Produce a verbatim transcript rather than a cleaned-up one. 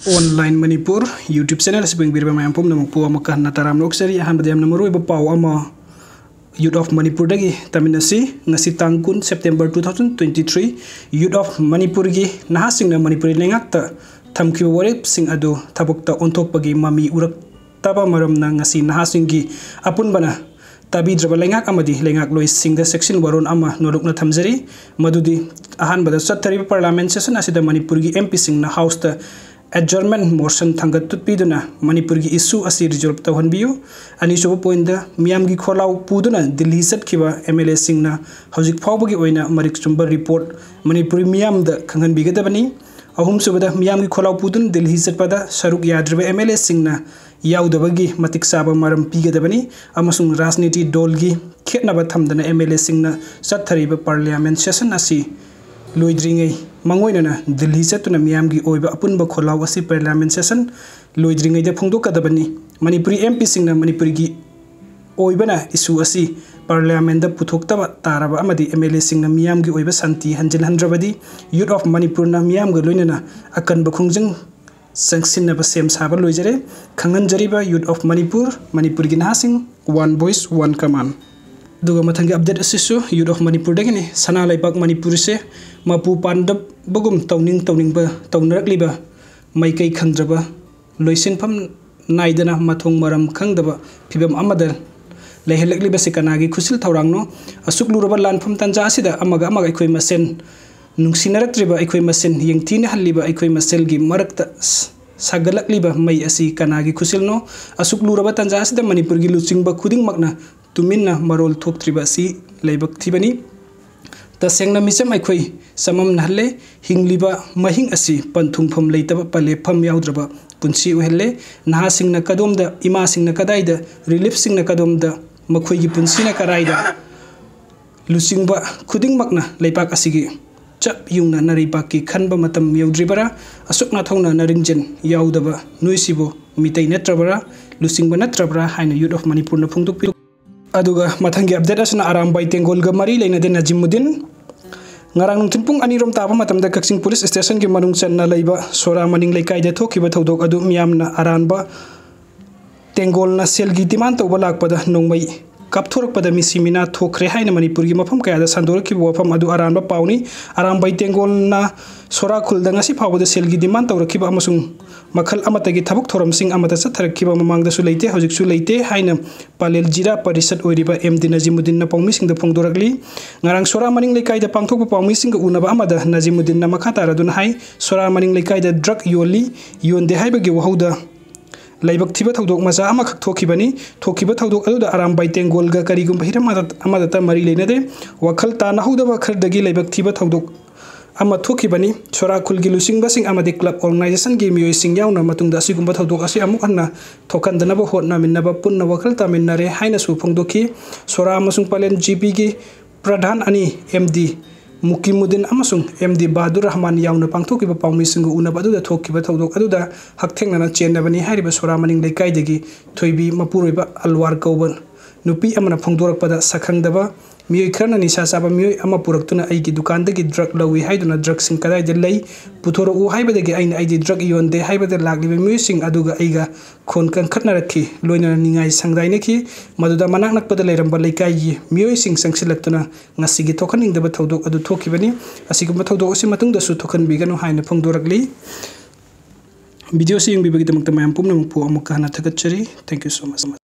Online Manipur YouTube channel ꯑꯁꯤꯕꯨ ꯌꯦꯡꯕꯤꯔꯤꯕ ꯃꯌꯥꯝ ꯄꯨꯝꯅꯃꯛꯄꯨ ꯑꯃꯨꯛꯀ ꯍꯟꯅ ꯇꯔꯥꯝꯅ ꯑꯣꯛꯆꯔꯤ꯫ ꯑꯍꯥꯟꯕꯗ ꯌꯥꯝꯅ ꯃꯔꯨꯑꯣꯏꯕ ꯄꯥꯎ ꯑꯃ Youth of ꯃꯅꯤꯄꯨꯔꯗꯒꯤ ꯇꯝꯃꯤꯟꯅꯁꯤ꯫ ꯉꯁꯤ ꯇꯥꯡ ꯀꯨꯟ September two thousand twenty three, Youth of ꯃꯅꯤꯄꯨꯔꯒꯤ ꯅꯍꯥꯁꯤꯡꯅ ꯃꯅꯤꯄꯨꯔꯤ ꯂꯩꯉꯥꯛꯇ ꯊꯝꯈꯤꯕ ꯋꯥꯔꯦꯞꯁꯤꯡ ꯑꯗꯨ ꯊꯕꯛꯇ ꯑꯣꯟꯊꯣꯛꯄꯒꯤ ꯃꯃꯤ ꯎꯔꯛꯇꯕ ꯃꯔꯝꯅ ꯉꯁꯤ ꯅꯍꯥꯁꯤꯡꯒꯤ ꯑꯄꯨꯟꯕꯅ ꯇꯥꯕꯤꯗ꯭ꯔꯕ ꯂꯩꯉꯥꯛ ꯑꯃꯗꯤ ꯂꯩꯉꯥꯛꯂꯣꯏꯁꯤꯡꯗ ꯆꯦꯛꯁꯤꯟ ꯋꯥꯔꯣꯜ ꯑꯃ ꯅꯣꯜꯂꯨꯛꯅ ꯊꯝꯖꯔꯤ꯫ ꯃꯗꯨꯗꯤ ꯑꯍꯥꯟꯕꯗ ꯆꯠꯊꯔꯤꯕ Parliament session ꯑꯁꯤꯗ ꯃꯅꯤꯄꯨꯔꯒꯤ MPꯁꯤꯡꯅ Houseꯇ adjournment motion ꯊꯥꯡꯒꯠꯄꯤꯗꯨꯅ ꯃꯅꯤꯄꯨꯔꯒꯤ issue ꯑꯁꯤ resolve ꯇꯧꯍꯟꯕꯤꯌꯨ꯫ ꯑꯅꯤꯁꯨꯕ pointꯇ ꯃꯤꯌꯥꯝꯒꯤ ꯈꯣꯜꯂꯥꯎ ꯄꯨꯗꯨꯅ ꯗꯤꯜꯂꯤ ꯆꯠꯈꯤꯕ MLAꯁꯤꯡꯅ ꯍꯧꯖꯤꯛ ꯐꯥꯎꯕꯒꯤ ꯑꯣꯏꯅ ꯃꯔꯤꯛ ꯆꯨꯝꯕ report ꯃꯅꯤꯄꯨꯔꯤ ꯃꯤꯌꯥꯝꯗ ꯈꯪꯍꯟꯕꯤꯒꯗꯕꯅꯤ꯫ ꯑꯍꯨꯝꯁꯨꯕꯗ ꯃꯤꯌꯥꯝꯒꯤ ꯈꯣꯜꯂꯥꯎ ꯄꯨꯗꯨꯅ ꯗꯤꯜꯂꯤ ꯆꯠꯄꯗ ꯁꯔꯨꯛ ꯌꯥꯗ꯭ꯔꯤꯕ MLAꯁꯤꯡꯅ ꯌꯥꯎꯗꯕꯒꯤ ꯃꯇꯤꯛ ꯆꯥꯕ ꯃꯔꯝ ꯄꯤꯒꯗꯕꯅꯤ ꯑꯃꯁꯨꯡ ꯔꯥꯖꯅꯤꯇꯤ ꯗꯣꯜꯒꯤ ꯈꯦꯠꯅꯕ ꯊꯝꯗꯅ MLAꯁꯤꯡꯅ ꯆꯠꯊꯔꯤꯕ Parliament session ꯑꯁꯤ ꯂꯣꯏꯗ꯭ꯔꯤꯉꯩ ꯃꯥꯡꯑꯣꯏꯅꯅ ꯗꯤꯜꯂꯤ ꯆꯠꯇꯨꯅ ꯃꯤꯌꯥꯝꯒꯤ ꯑꯣꯏꯕ ꯑꯄꯨꯟꯕ ꯈꯣꯜꯂꯥꯎ ꯑꯁꯤ Parliament session ꯂꯣꯏꯗ꯭ꯔꯤꯉꯩꯗ ꯐꯣꯡꯗꯣꯛꯀꯗꯕꯅꯤ꯫ ꯃꯅꯤꯄꯨꯔꯤ MPꯁꯤꯡꯅ ꯃꯅꯤꯄꯨꯔꯒꯤ ꯑꯣꯏꯕꯅ issue ꯑꯁꯤ Parliamentꯇ ꯄꯨꯊꯣꯛꯇꯕ ꯇꯥꯔꯕ ꯑꯃꯗꯤ MLAꯁꯤꯡꯅ ꯃꯤꯌꯥꯝꯒꯤ ꯑꯣꯏꯕ ꯁꯥꯟꯇꯤ ꯍꯟꯖꯤꯜꯍꯟꯗ꯭ꯔꯕꯗꯤ Youth of ꯃꯅꯤꯄꯨꯔꯅ ꯃꯤꯌꯥꯝꯒ ꯂꯣꯏꯅꯅ ꯑꯀꯟꯕ ꯈꯣꯡꯖꯪ ꯆꯪꯁꯤꯟꯅꯕ ꯁꯦꯝ ꯁꯥꯕ ꯂꯣꯏꯖꯔꯦ꯫ ꯈꯪꯍꯟꯖꯔꯤꯕ Youth of ꯃꯅꯤꯄꯨꯔ, ꯃꯅꯤꯄꯨꯔꯒꯤ ꯅꯍꯥꯁꯤꯡ, one voice, one command꯫ ꯑꯗꯨꯒ ꯃꯊꯪꯒꯤ update ꯑꯁꯤꯁꯨ Youth of ꯃꯅꯤꯄꯨꯔꯗꯒꯤꯅꯤ꯫ ꯁꯅꯥ ꯂꯩꯕꯥꯛ ꯃꯅꯤꯄꯨꯔꯁꯦ ꯃꯄꯨ ꯄꯥꯟꯗꯕꯒꯨꯝ ꯇꯧꯅꯤꯡ ꯇꯧꯅꯤꯡꯕ ꯇꯧꯅꯔꯛꯂꯤꯕ ꯃꯥꯏꯀꯩ ꯈꯪꯗ꯭ꯔꯕ, ꯂꯣꯏꯁꯤꯟꯐꯝ ꯅꯥꯏꯗꯅ ꯃꯊꯣꯡ ꯃꯔꯝ ꯈꯪꯗꯕ ꯐꯤꯕꯝ ꯑꯃꯗ ꯂꯩꯍꯜꯂꯛꯂꯤꯕꯁꯤ ꯀꯅꯥꯒꯤ ꯈꯨꯠꯁꯤꯜ ꯊꯧꯔꯥꯡꯅꯣ? ꯑꯁꯨꯛ ꯂꯨꯔꯕ ꯂꯥꯟꯐꯝ ꯇꯥꯟꯖꯥ ꯑꯁꯤꯗ ꯑꯃꯒ ꯑꯃꯒ ꯑꯩꯈꯣꯏ ꯃꯁꯦꯟ ꯅꯨꯡꯁꯤꯅꯔꯛꯇ꯭ꯔꯤꯕ, ꯑꯩꯈꯣꯏ ꯃꯁꯦꯟ ꯌꯦꯡꯊꯤꯅꯍꯜꯂꯤꯕ, ꯑꯩꯈꯣꯏ ꯃꯁꯦꯜꯒꯤ ꯃꯔꯛꯇ ꯁ-, ꯁꯥꯒꯠꯂꯛꯂꯤꯕ ꯃꯩ ꯑꯁꯤ ꯀꯅꯥꯒꯤ ꯈꯨꯠꯁꯤꯜꯅꯣ? ꯑꯁꯨꯛ ꯂꯨꯔꯕ ꯇꯥꯟꯖꯥ ꯑꯁꯤꯗ ꯃꯅꯤꯄꯨꯔꯒꯤ ꯂꯨꯆꯤꯡꯕ ꯈꯨꯗꯤꯡꯃꯛꯅ ꯇꯨꯃꯤꯟꯅ ꯃꯔꯣꯜ ꯊꯣꯛꯇ꯭ꯔꯤꯕ ꯑꯁꯤ ꯂꯥꯏꯕꯛ ꯊꯤꯕꯅꯤ꯫ ꯇꯁꯦꯡꯅ ꯃꯤꯆꯝ ꯑꯩꯈꯣꯏ ꯆꯃꯝꯅꯍꯜꯂꯦ꯫ ꯍꯤꯡꯂꯤꯕ ꯃꯍꯤꯡ ꯑꯁꯤ ꯄꯟꯊꯨꯡꯐꯝ ꯂꯩꯇꯕ, ꯄꯂꯦꯞꯐꯝ ꯌꯥꯎꯗ꯭ꯔꯕ ꯄꯨꯟꯁꯤ ꯑꯣꯏꯍꯜꯂꯦ꯫ ꯅꯍꯥꯁꯤꯡꯅ ꯀꯗꯣꯝꯗ, ꯏꯃꯥꯁꯤꯡꯅ ꯀꯗꯥꯏꯗ, reliefꯁꯤꯡꯅ ꯀꯗꯣꯝꯗ, ꯃꯈꯣꯏꯒꯤ ꯄꯨꯟꯁꯤꯅ ꯀꯗꯥꯏꯗ? ꯂꯨꯆꯤꯡꯕ ꯈꯨꯗꯤꯡꯃꯛꯅ ꯂꯩꯕꯥꯛ ꯑꯁꯤꯒꯤ ꯆꯞ ꯌꯨꯡꯅ ꯅꯥꯔꯩꯕꯥꯛꯀꯤ ꯈꯟꯕ ꯃꯇꯝ ꯌꯧꯗ꯭ꯔꯤꯕꯔꯥ? ꯑꯁꯨꯛ ꯅꯥꯊꯧꯅ ꯅꯔꯤꯡꯖꯦꯜ ꯌꯥꯎꯗꯕ ꯅꯣꯏꯁꯤꯕꯨ ꯃꯤꯇꯩ ꯅꯠꯇ꯭ꯔꯕꯔꯥ? ꯂꯨꯆꯤꯡꯕ ꯅꯠꯇ꯭ꯔꯕꯔꯥ ꯍꯥꯏꯅ Youth of ꯃꯅꯤꯄꯨꯔꯅ ꯐꯣꯡꯗꯣꯛꯄꯤ꯫ ꯑꯗꯨꯒ ꯃꯊꯪꯒꯤ update ꯑꯁꯤꯅ ꯑꯔꯥꯝꯕꯥꯏ ꯇꯦꯡꯒꯣꯜꯒ ꯃꯔꯤ ꯂꯩꯅꯗꯦ ꯅꯖꯤꯃꯨꯗꯤꯟ꯫ ꯉꯔꯥꯡ ꯅꯨꯡꯊꯤꯜ ꯄꯨꯡ ꯑꯅꯤꯔꯣꯝ ꯇꯥꯕ ꯃꯇꯝꯗ ꯀꯛꯆꯤꯡ ꯄꯨꯂꯤꯁ ꯁ꯭ꯇꯦꯁꯟꯒꯤ ꯃꯅꯨꯡ ꯆꯟꯅ ꯂꯩꯕ ꯁꯣꯔꯥ ꯃꯅꯤꯡ ꯂꯩꯀꯥꯏꯗ ꯊꯣꯛꯈꯤꯕ ꯊꯧꯗꯣꯛ ꯑꯗꯨ ꯃꯤꯌꯥꯝꯅ ꯑꯔꯥꯟꯕ ꯇꯦꯡꯒꯣꯜꯅ ꯁꯦꯜꯒꯤ ꯗꯤꯃꯥꯟ ꯇꯧꯕ ꯂꯥꯛꯄꯗ ꯅꯣꯡꯃꯩ ꯀꯥꯞꯊꯣꯔꯛꯄꯗ ꯃꯤꯁꯤ ꯃꯤꯅꯥ ꯊꯣꯛꯈ꯭ꯔꯦ ꯍꯥꯏꯅ ꯃꯅꯤꯄꯨꯔꯒꯤ ꯃꯐꯝ ꯀꯌꯥꯗ ꯁꯟꯗꯣꯔꯛꯈꯤꯕ ꯋꯥꯐꯝ ꯑꯗꯨ ꯑꯔꯥꯟꯕ ꯄꯥꯎꯅꯤ꯫ ꯑꯔꯥꯝꯕꯥꯏ ꯇꯦꯡꯒꯣꯜꯅ ꯁꯣꯔꯥ ꯈꯨꯜꯗ ꯉꯁꯤ ꯐꯥꯎꯕꯗ ꯁꯦꯜꯒꯤ ꯗꯤꯃꯥꯟ ꯇꯧꯔꯛꯈꯤꯕ ꯑꯃꯁꯨꯡ ꯃꯈꯜ ꯑꯃꯠꯇꯒꯤ ꯊꯕꯛ ꯊꯧꯔꯝꯁꯤꯡ ꯑꯃꯠꯇ ꯆꯠꯊꯔꯛꯈꯤꯕ ꯃꯃꯥꯡꯗꯁꯨ ꯂꯩꯇꯦ, ꯍꯧꯖꯤꯛꯁꯨ ꯂꯩꯇꯦ ꯍꯥꯏꯅ ꯄꯂꯦꯜ ꯖꯤꯂꯥ ꯄꯔꯤꯁꯠ ꯑꯣꯏꯔꯤꯕ ꯑꯦꯝ ꯗꯤ ꯅꯖꯤꯃꯨꯗꯤꯟꯅ ꯄꯥꯎꯃꯤꯁꯤꯡꯗ ꯐꯣꯡꯗꯣꯔꯛꯂꯤ꯫ ꯉꯔꯥꯡ ꯁꯣꯔꯥ ꯃꯅꯤꯡ ꯂꯩꯀꯥꯏꯗ ꯄꯥꯡꯊꯣꯛꯄ ꯄꯥꯎꯃꯤꯁꯤꯡꯒ ꯎꯅꯕ ꯑꯃꯗ ꯅꯖꯤꯃꯨꯗꯤꯟꯅ ꯃꯈꯥ ꯇꯥꯔꯗꯨꯅ ꯍꯥꯏ, ꯁꯣꯔꯥ ꯃꯅꯤꯡ ꯂꯩꯀꯥꯏꯗ ꯗ꯭ꯔꯒ ꯌꯣꯜꯂꯤ, ꯌꯣꯟꯗꯦ ꯍꯥꯏꯕꯒꯤ ꯋꯥꯍꯧꯗ ꯂꯥꯏꯕꯛ ꯊꯤꯕ ꯊꯧꯗꯣꯛ ꯃꯆꯥ ꯑꯃꯈꯛ ꯊꯣꯛꯈꯤꯕꯅꯤ꯫ ꯊꯣꯛꯈꯤꯕ ꯊꯧꯗꯣꯛ ꯑꯗꯨꯗ ꯑꯔꯥꯝꯕꯥꯏ ꯇꯦꯡꯒꯣꯜꯒ ꯀꯔꯤꯒꯨꯝꯕ ꯍꯤꯔꯝ ꯑꯃꯗ-, ꯑꯃꯗꯇ ꯃꯔꯤ ꯂꯩꯅꯗꯦ꯫ ꯋꯥꯈꯜ ꯇꯥꯅꯍꯧꯗꯕ ꯈꯔꯗꯒꯤ ꯂꯥꯏꯕꯛ ꯊꯤꯕ ꯊꯧꯗꯣꯛ ꯑꯃ ꯊꯣꯛꯈꯤꯕꯅꯤ꯫ ꯁꯣꯔꯥ ꯈꯨꯜꯒꯤ ꯂꯨꯆꯤꯡꯕꯁꯤꯡ ꯑꯃꯗꯤ ꯀ꯭ꯂꯕ ꯑꯣꯔꯒꯅꯥꯏꯖꯦꯁꯟꯒꯤ ꯃꯤꯑꯣꯏꯁꯤꯡ ꯌꯥꯎꯅ ꯃꯇꯨꯡꯗ ꯑꯁꯤꯒꯨꯝꯕ ꯊꯧꯗꯣꯛ ꯑꯁꯤ ꯑꯃꯨꯛ ꯍꯟꯅ ꯊꯣꯛꯍꯟꯗꯅꯕ ꯍꯣꯠꯅꯃꯤꯟꯅꯕ ꯄꯨꯟꯅ ꯋꯥꯈꯜ ꯇꯥꯃꯤꯟꯅꯔꯦ ꯍꯥꯏꯅꯁꯨ ꯐꯣꯡꯗꯣꯛꯈꯤ꯫ ꯁꯣꯔꯥ ꯑꯃꯁꯨꯡ ꯄꯂꯦꯜ ꯖꯤ ꯄꯤꯒꯤ ꯄ꯭ꯔꯙꯥꯟ ꯑꯅꯤ, ꯑꯦꯝ ꯗꯤ ꯃꯨꯀꯤꯃꯨꯗꯤꯟ ꯑꯃꯁꯨꯡ ꯑꯦꯝ ꯗꯤ ꯕꯥꯗꯨꯔ ꯔꯍꯃꯥꯟ ꯌꯥꯎꯅ ꯄꯥꯡꯊꯣꯛꯈꯤꯕ ꯄꯥꯎꯃꯤꯁꯤꯡꯒ ꯎꯅꯕ ꯑꯗꯨꯗ ꯊꯣꯛꯈꯤꯕ ꯊꯧꯗꯣꯛ ꯑꯗꯨꯗ ꯍꯛꯊꯦꯡꯅꯅ ꯆꯦꯟꯅꯕꯅꯤ ꯍꯥꯏꯔꯤꯕ ꯁꯣꯔꯥ ꯃꯅꯤꯡ ꯂꯩꯀꯥꯏꯗꯒꯤ ꯊꯣꯏꯕꯤ ꯃꯄꯨꯔꯣꯏꯕ ꯑꯜꯋꯥꯔ ꯀꯧꯕ ꯅꯨꯄꯤ ꯑꯃꯅ ꯐꯣꯡꯗꯣꯔꯛꯄꯗ, ꯁꯛꯈꯪꯗꯕ ꯃꯤꯑꯣꯏ ꯈꯔꯅ ꯅꯤꯁꯥ ꯆꯥꯕ ꯃꯤꯑꯣꯏ ꯑꯃ ꯄꯨꯔꯛꯇꯨꯅ ꯑꯩꯒꯤ ꯗꯨꯀꯥꯟꯗꯒꯤ ꯗ꯭ꯔꯒ ꯂꯧꯏ ꯍꯥꯏꯗꯨꯅ ꯗ꯭ꯔꯒꯁꯤꯡ ꯀꯗꯥꯏꯗ ꯂꯩ ꯄꯨꯊꯣꯔꯛꯎ ꯍꯥꯏꯕꯗꯒꯤ ꯑꯩꯅ ꯑꯩꯗꯤ ꯗ꯭ꯔꯒ ꯌꯣꯟꯗꯦ ꯍꯥꯏꯕꯗ ꯂꯥꯛꯂꯤꯕ ꯃꯤꯑꯣꯏꯁꯤꯡ ꯑꯗꯨꯒ ꯑꯩꯒ ꯈꯣꯟ ꯀꯟꯈꯠꯅꯔꯛꯈꯤ, ꯂꯣꯏꯅꯅ ꯅꯤꯡꯉꯥꯏ ꯁꯪꯗꯥꯏꯅꯈꯤ꯫ ꯃꯗꯨꯗ ꯃꯅꯥꯛ ꯅꯛꯄꯗ ꯂꯩꯔꯝꯕ ꯂꯩꯀꯥꯏꯒꯤ ꯃꯤꯑꯣꯏꯁꯤꯡ ꯆꯪꯁꯤꯜꯂꯛꯇꯨꯅ ꯉꯁꯤꯒꯤ ꯊꯣꯛꯍꯟꯅꯤꯡꯗꯕ ꯊꯧꯗꯣꯛ ꯑꯗꯨ ꯊꯣꯛꯈꯤꯕꯅꯤ꯫ ꯑꯁꯤꯒꯨꯝꯕ ꯊꯧꯗꯣꯛ ꯑꯁꯤ ꯃꯇꯨꯡꯗꯁꯨ ꯊꯣꯛꯍꯟꯕꯤꯒꯅꯨ ꯍꯥꯏꯅ ꯐꯣꯡꯗꯣꯔꯛꯂꯤ꯫ ꯚꯤꯗꯤꯑꯣꯁꯤ ꯌꯦꯡꯕꯤꯕꯒꯤꯗꯃꯛꯇ ꯃꯌꯥꯝ ꯄꯨꯝꯅꯃꯛꯄꯨ ꯑꯃꯨꯛꯀ ꯍꯟꯅ ꯊꯥꯒꯠꯆꯔꯤ꯫ Thank you so much꯫